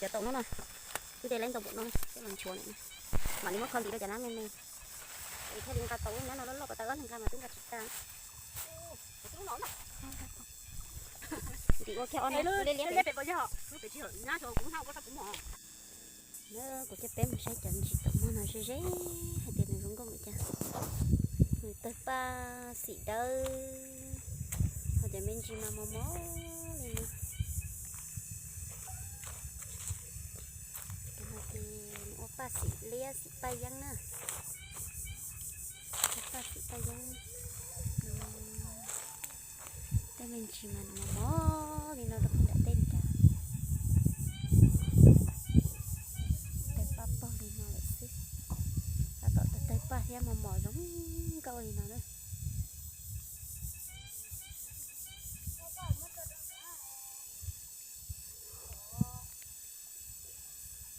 Cov taum no na, twb de leb ntau npaum no, peb mam nchuav na. Mam li muab kho ntim rau cov nab me me. Es thiaj li nqa tau ib nab no loj loj, ko taw ob leeg nqa mas twb nqa tsis tag. Ntim ua kiag ob nab liab liab pem. Na, kuv coj peb mus saib cov ntsis taum muag no ze ze hais tias nws zoo nkauj npaum cas. Nws tawg paj xim dawb, ho cov me ntsis mas mos mos li no. Cov no ces nws ua paj xim liab xim paj yeeb na. Ua paj xim paj yeeb. Tej me ntsis mas nws mos mos li no rau puag nram tej nrad. Tawg paj pog li no lawm xwb. Tab tom tawg tawg paj thiab mos mos zoo nkauj li no na.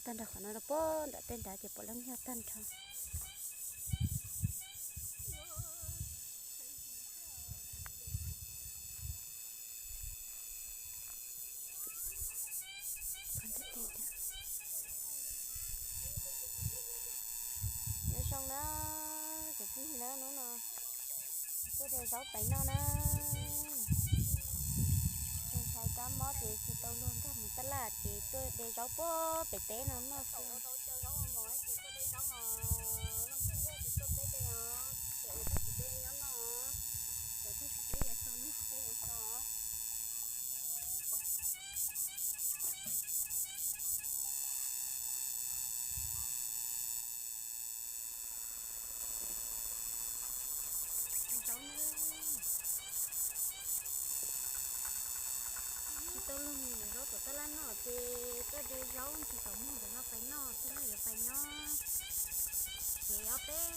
Tag nrho qhov no rau puag nram tej nrad ces pom lub niag tag nrho. Nyob zoo na, cov phooj ywg na, hnub no tuaj de zaub pem noj na. Ntshai kab mob ces tsis tau luag nkag mus tab laj ces tuaj de zaub puag pem teb no noj xwb. Tsis tau luag mus zaub tom tab laj noj ces tuaj de zaub ntsis taum muag ntawm no pais noj xwb na, yuav pais nyob tsev ob peb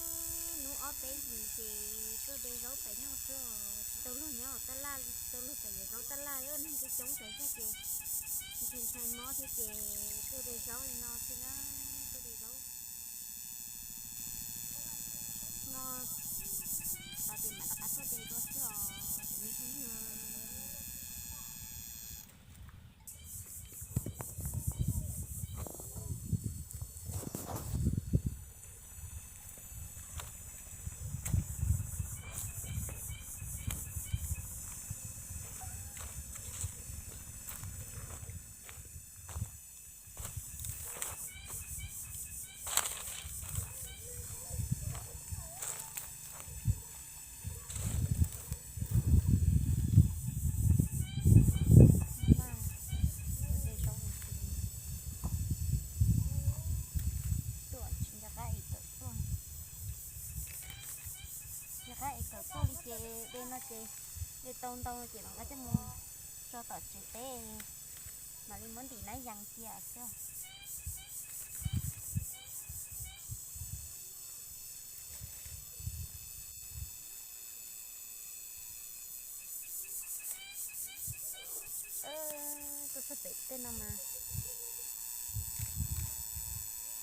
hnub ob peb hlis ces tuaj de zaub pais noj xwb os. Tsis tau luag nyob tab laj li, tsis tau luag pais yuav zaub tab laj li, neeg coob coob tas zog ces ntshai ntshai mob thiab ces tuaj de zaub li no xwb na, tuaj de zaub. No tas ces mam rov qab tuaj de dua xwb os cov me phooj ywg. Nco qab es kawm tuaj li ces de no ces de tau ntau ces mam nqa coj mus tso tom tsev teb, mam li muab ntim nab yees cia xwb. Tuaj txog pem tej no mas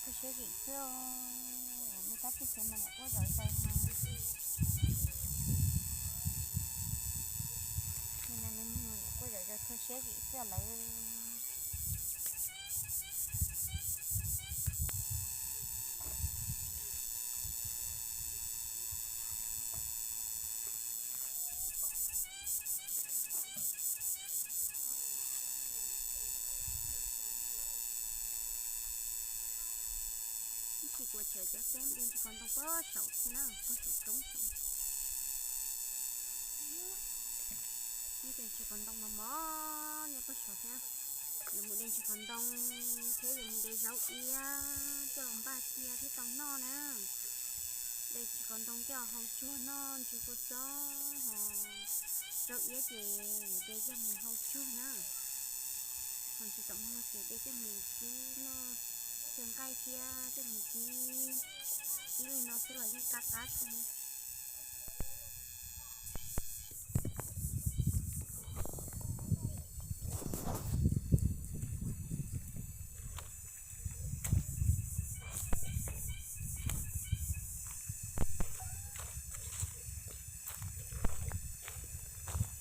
kho siab zim xwb os. Mus kab txiag xwb mas niam quaj zom zaws mas. Nim no me mug niam quaj zom zaws kho siab zim xwb lawm. Ib tsis kuv tseem cov xeeb de ntsis qhov ntoo puag saum thiab na, puag saum roob saud. Ib co ntsis qhov ntoo mos mos nyob puag saud thiab. Yuav mus de ntsis qhov ntoo thiab yuav mus de zaub iab coj los npaj cia thiab tau noj na. De ntsis qhov ntoo coj hau tsuag noj ntsis kua txob ho zaub iab ces yuav de coj mus hau tsuag na. Ho ntsis taum muag ces de coj mus kib noj xyaw nqaij thiab coj mus kib, kib li no xwb los yeej qab qab kawg.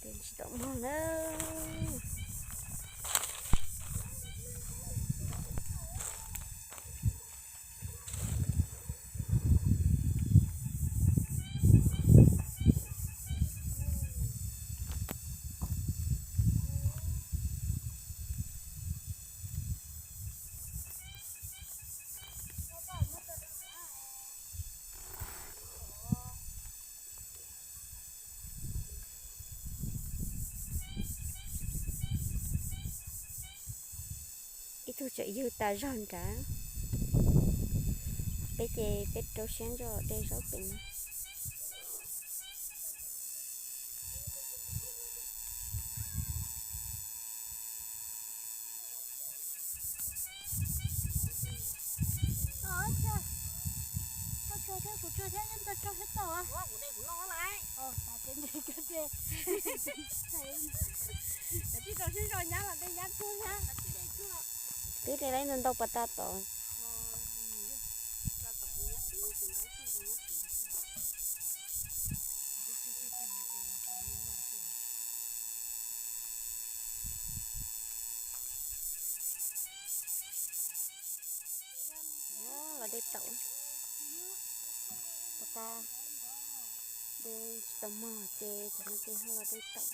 Tsis tau muag na. tug tseem ywg tas zog nrad. Peb ces peb rau siab ntso de zaub pem no. Twb de lawm ntau ntau pas tag tod. Los de taum, pas tag, de tsis tau mog ces cov no ces ho los de taum.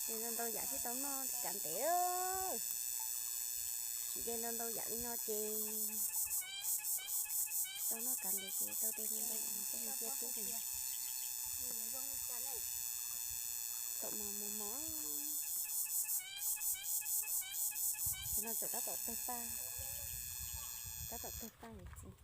Ces ntau ntau yam thiaj tau noj kav ntev. Tsis de ntau ntau yam li no ces tau noj kav ntev ces tau de ntau ntau yam no coj mus cia tub. Taum mos mos mos. Cov no tseem tab tom tawg paj, tab tom tawg paj yom txiv.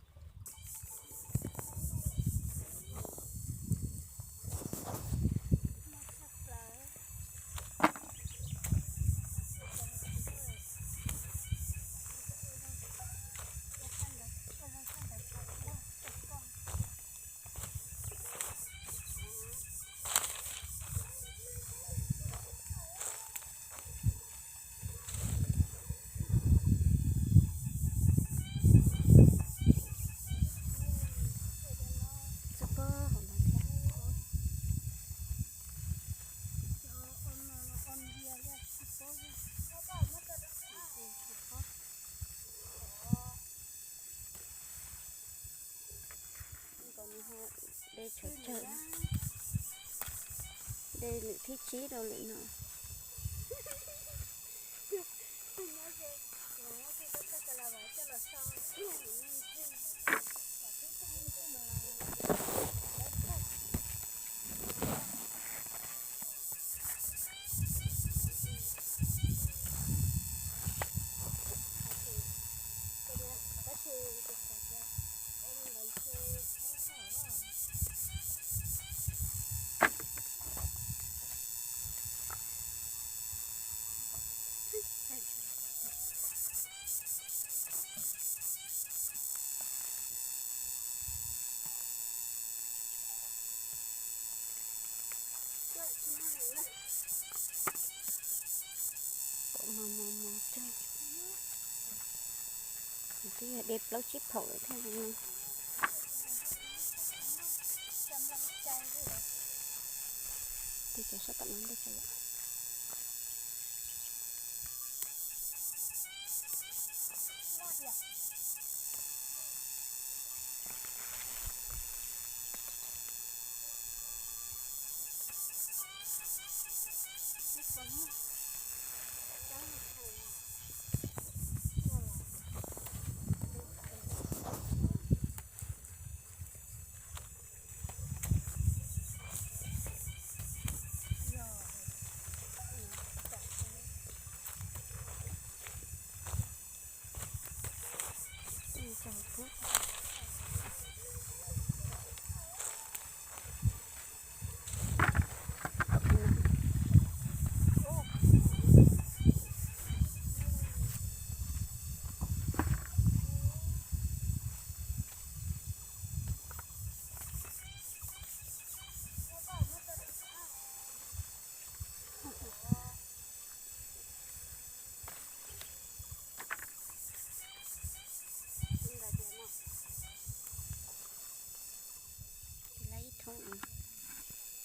Txog pob hauv no thiab. Nkaus no de tshawv tsawg, de lwm thib tsib rau lwm no. Pom mos mos mos rau. Twb yog de plaub tsib phaum lawm thiab no. Twb cov sab tom no ntej tso yom.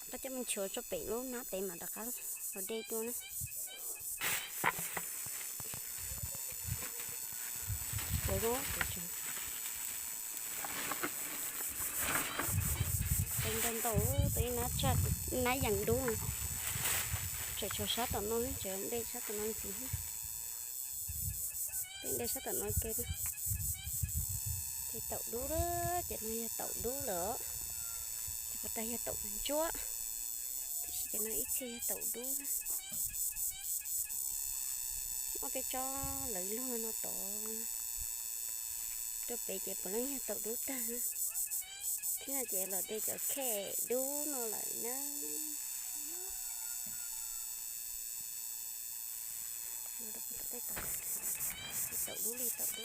Qab coj mus nchuav tso pem lub nab tes mam rov qab los de dua na. Ntau ntau, tus ib nab tsaj, nab yees dub. Tseem tshuav sab tom no, tseem de sab tom no ntxiv. Peb de sab tom no ke. Ces taum dub lawm, ces no yog taum dub lawm. Ces puas tas yog taum ntsuab, tab sis ces no ib txhia yog taum dub na. Muab peb tsob lawv luag no tod rau pem ces puav leej yog taum dub tag. Thiab no ces los de cov khem dub no lawm na. Taum dub li taum dub li xwb,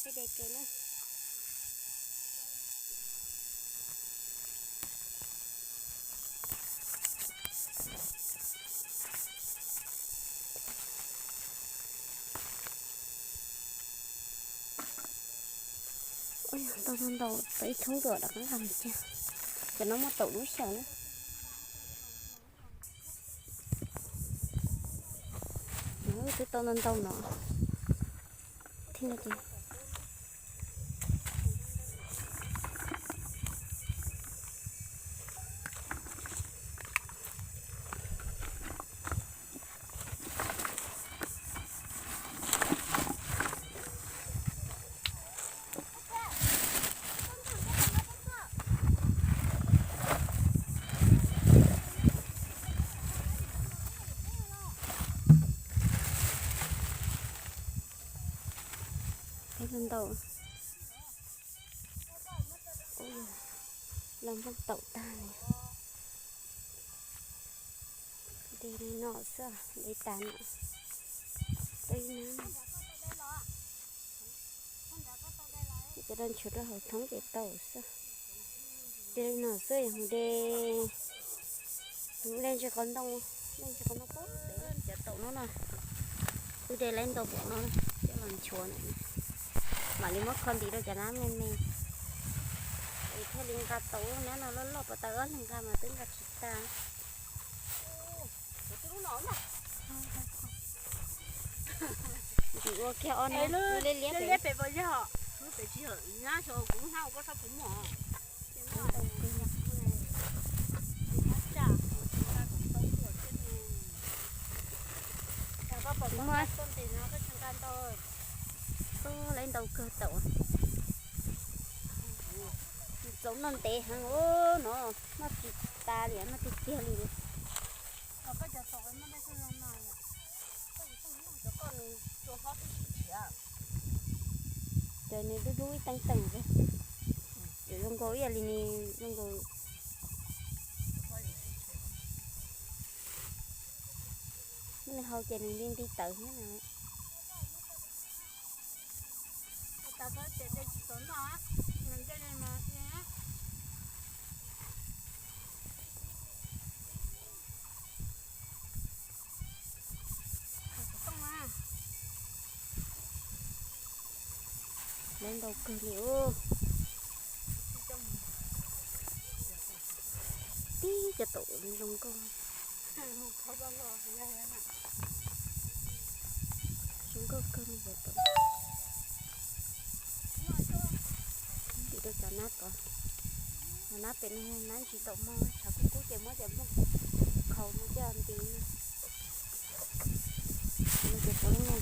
peb de ke na. Tau ntau ntau, tau ib thoob dua rov qab los cia. Cov no muaj taum dub xyaw na. Twb tau ntau ntau no. Thiab no ces Ntau, los nplooj taum tag li. De li no xwb, de tas no. Cov no nchuav rau hauv thoob ces tau xwb. De li no xwb, yog de de ntsis qhov ntoo, de ntsis qhov ntoo pem cov taum no na. Wb de lawv ntau pem no coj los nchuav na, mam li muab kho ntim rau cov nab me me. Es thiaj li nqa tau nab no loj loj, pas tau ob leeg nqa mas twb nqa tsis tag. Ntsis ua kiag ob nab liab liab pem. Kuv muab, kuv lawv ntau kawg taum. Txaus noj ntev heev no, noj tsis tas li, noj tiag tiag li. Ces nws dub dub ib teeb teem, ces zoo nkaus ib yam li nws zoo nkaus. Muab nws hau ces nws nti nti tawv thiab no. Lawv ntau kawg li ub. Tib cov taum zoo nkauj. Zoo nkauj kawg li cov taum. Ntim rau cov nab tod. Cov nab pem no nab ntsis taum mog, tshav kub kub ces muab cov nplooj khaus no coj ntim. No ces puav leej